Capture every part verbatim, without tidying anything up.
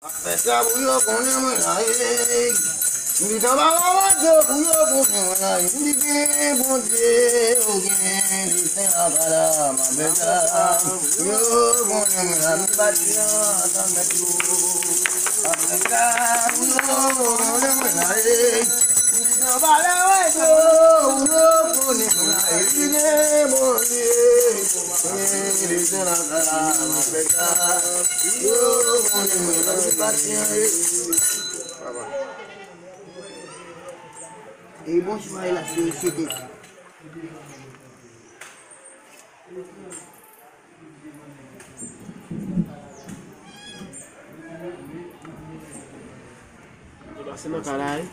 Fè sa pou yo konnen mwen la, ey. M di tanbala yo pou yo konnen mwen la, ey. M di gen Bondye, yo gen Jisteyen la, m ap fè sa pou yo konnen mwen la, m pati antan mèt yo. Fè sa pou yo konnen mwen la, ey. M di tanbala yo pou yo konnen mwen la, ey. Gen Bondye, yo gen Jisteyen la, m ap fè sa pou yo konnen mwen la, m pati antan. E bonswa, e la sosyete. Ou pase nan kay la, wi?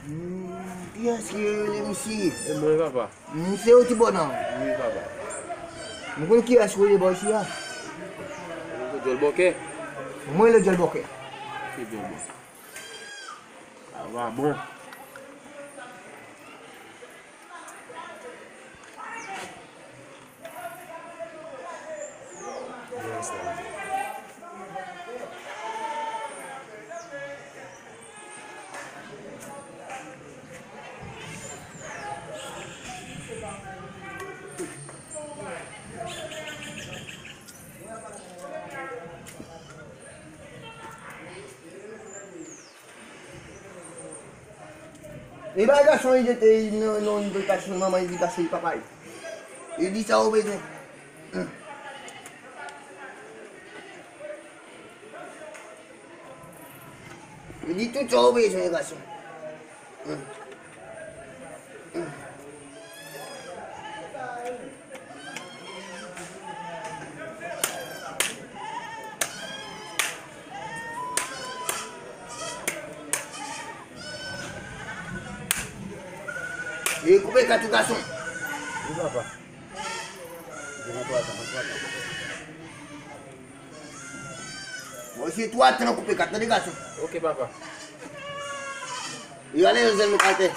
Hmm, kiyès ki rele misye? E mwen, papa. Hmm, se ou ti bò nan? Wi, papa. Nou konn kiyès ki rele bò isi a? Djòl Bòkè. Mwen, le Djòl Bòkè. Ki Djòl Bòkè? Sa va bon. Li bay gason li jete nan, nan invitasyon manman, invitasyon papa li. Li di sa ou bezwen. Hmm. Li di tout sa ou bezwen, gason. Hmm. Hmm. E koupe kat ou, gason. Wi, papa. Gen nan twa tan, nan twa tan. Bon, se twa tan koupe kat, tande, gason. Ok, papa. E ale yon zèl nou atè.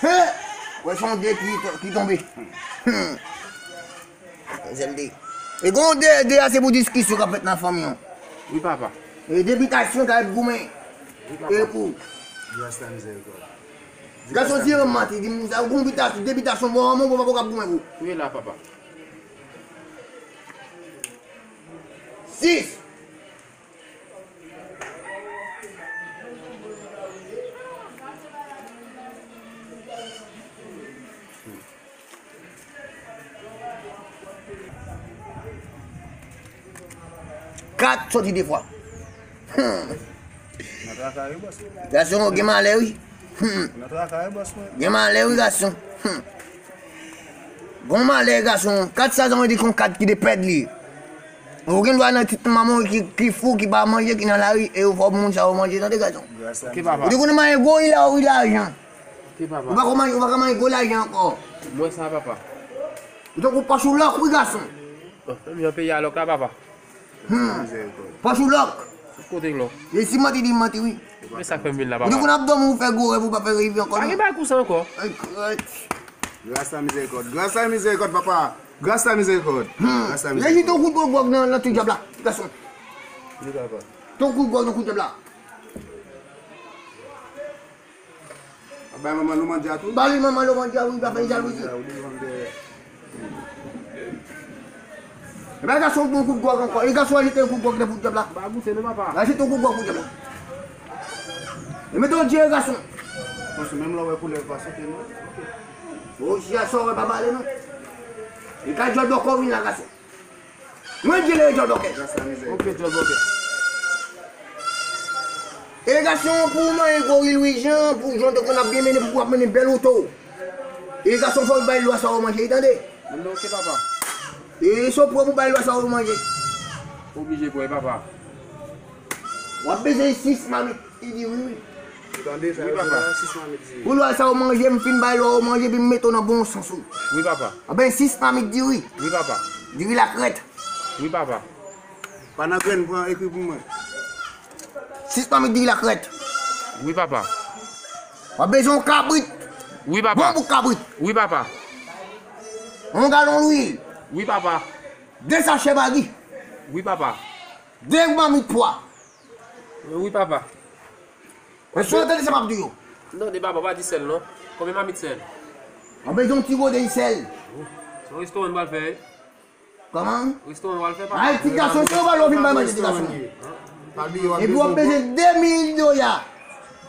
He! Wè, se yon de ki, ki tonbe. Hmm. Zèl de. E gon de, de a se pou diskisyon k ap fèt nan fanmi an. Wi, papa. E de bitasyon k ap goumen. Wi, papa. E pou. Gras la mizèrikòd. Gason di yon manti, di m sa, gon bitasyon, de bitasyon, bon, bon, bon, bon, k ap goumen pou. Wi, la, papa. Sis. Kat soti de fwa. Hmm. Nan traka wi, bòs. Gason, gen malè, wi. Hmm. Nan traka wi, bòs mwen. Gen malè, wi, gason. Hmm. Gon malè, gason. Kat sa, sa vle di se yon kat ki te pèd li. Ou gen dwa nan ti manman ki, ki fou, ki pa manje, ki nan lari, e ou fè moun sa yo manje, tande, gason. Gras a Dye. Ok, papa. Ou te konnen manje gwo, wi, la, wi, lajan. Ok, papa. Ou pa ka manje, ou pa ka manje gwo lajan ankò. Mwen sa, papa. Ou tankou pòch ou lòk, wi, gason. Oh, menm jan peyi a lòk la, papa. Hmm. Pòch ou lòk. Kote lòk? E si manti di manti, wi. Men sa k fè m vin la, papa. Ou te konn ap dòmi, ou fè gwo rèv, ou pa fè reve ankò, non? Pa gen bagay konsa ankò. Ay, krèt. Gras la mizèrikòd. Gras la mizèrikòd, papa. Gras la mizèrikòd. Hmm. Gras la mizèrikòd. Lè jete yon kout gwòg nan, nan tou dyab la, gason. Wi, papa. Ton kout gwòg nan kou dyab la. Ap bay manman lomandya tou? Ba li manman lomandya, wi, pa fè jalouzi. Ou devan dèyè. E bay gason bon kout gwòg ankò. E gason a jete yon kout gwòg nan pou dyab la. Ba goute non, papa. Ba jete yon kout gwòg pou dyab la. E mete yon dye gason. Bon, se menm lè w wè koulèv pa sote non. O, si a sa w wè pa pale non. E ka djòl bòkò vin la, gason. Mwen di le djòl bòkè. Ok, djòl bòkè. E gason, pou w manje gwo ri Lwijan, pou jan te konn ap byen mennen, pou w ap mennen bèl oto. E gason, fò w bay lwa sa w manje, tande? Mwen ok, papa. E se w pwòp ou bay lwa sa w manje. Oblije pran, papa. W ap bezwen sis mamit. Li di wi, wi. Ou tande sa yo di la, sis mamit di wi. Pou lwa sa w manje, m fin bay lwa w manje, epi m mete w nan bon sans ou. Wi, papa. Anben, sis mamit diri. Wi, papa. Diri lakrèt. Wi, papa. Pa nan grenn, pran, ekri pou mwen. Sis mamit diri lakrèt. Wi, papa. W ap bezwen yon kabrit. Wi, papa. Bon bout kabrit. Wi, papa. Yon galon lwil. Wi, papa. De sachè magi. Wi, papa. De mamit pwa. Wi, papa. Mwen sou tande sa m ap di yo. Non, de papa, pa di sèl, non. Konbyen mamit sèl? Mwen bezwen yon ti gode sèl. Se yon restoran nou pral fè, wi. Kòman? Restoran nou pral fè, papa. Ay, ti gason, se yo pral vin bay manje, ti gason. Epi w ap bezwen de mil dola.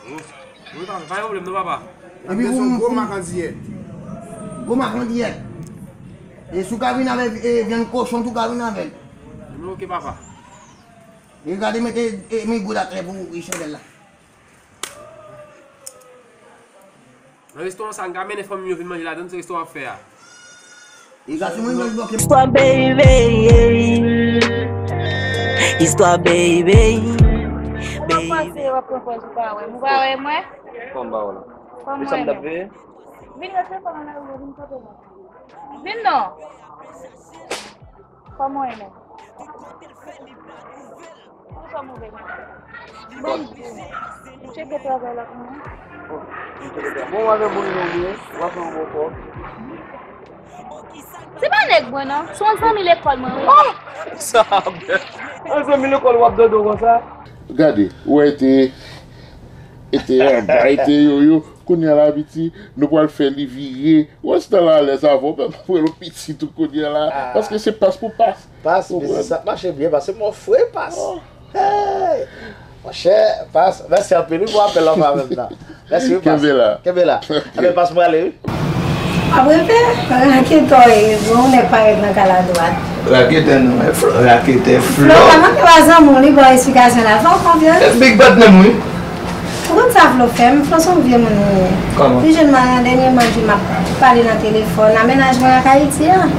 Wi, papa, pa gen pwoblèm, non, papa. Epi pou gwo makandiyèt. Gwo makandiyèt. E si w ka vin avè e, vyann kochon tou, ka vin avè l. Oke, papa. E gade mete e, mi goud atè pou e chandèl la. Nan restoran sa, n ka mennen fanmi yo vin manje ladan, se restoran ap fè a. E gason mwen, mwen bloke. Istwa baby. Istwa baby. Kòman w panse w ap pran pòz ou pa wè m? Ou pa wè mwen? Kòman w pa wè la? Kòman w wè mwen? Vin retire kò nan lari, vin kanpe la. Vin non. Kòman w ye menm? Ou sa move menm? Bon, tcheke travay la pou mwen. Bon, w avè moun yo byen, w ap fè yon bon kòb. Se pa nèg mwen non, se yon zanmi lekòl mwen wi. Sa bèl. Yon zanmi lekòl w ap dodo konsa? Gade, ou wè te, e te anba, e te yoyo. Kounye a la, piti, nou pral fè li vire. Wè, se tan la alèz avè w, menm pou l piti tou kounye a la. Paske se pas pou pas. Pas, biznis ap mache byen, paske mwen fre pas. Hey! Monchè, pas, mèsi anpil wi pou apèl anba menm nan. Mèsi wi, pas. Kenbe la. Kenbe la. Enben, pas, mwen ale wi. Ap rete, raketè w ye, bon, ou nèk parèt nan kay la dwat. Raketè non, men Flo, raketè Flo. Flo, kòman te wè zanmi w, li ba w esplikasyon la, fè w konfyans. Big bad menm wi. Ou konn sa Flo fè m, Flo se yon vye moun li ye. Kòman? Li jwenn mwen dènyèman, di m ap pale nan telefòn, nan mennaj mwen ak Ayiti an.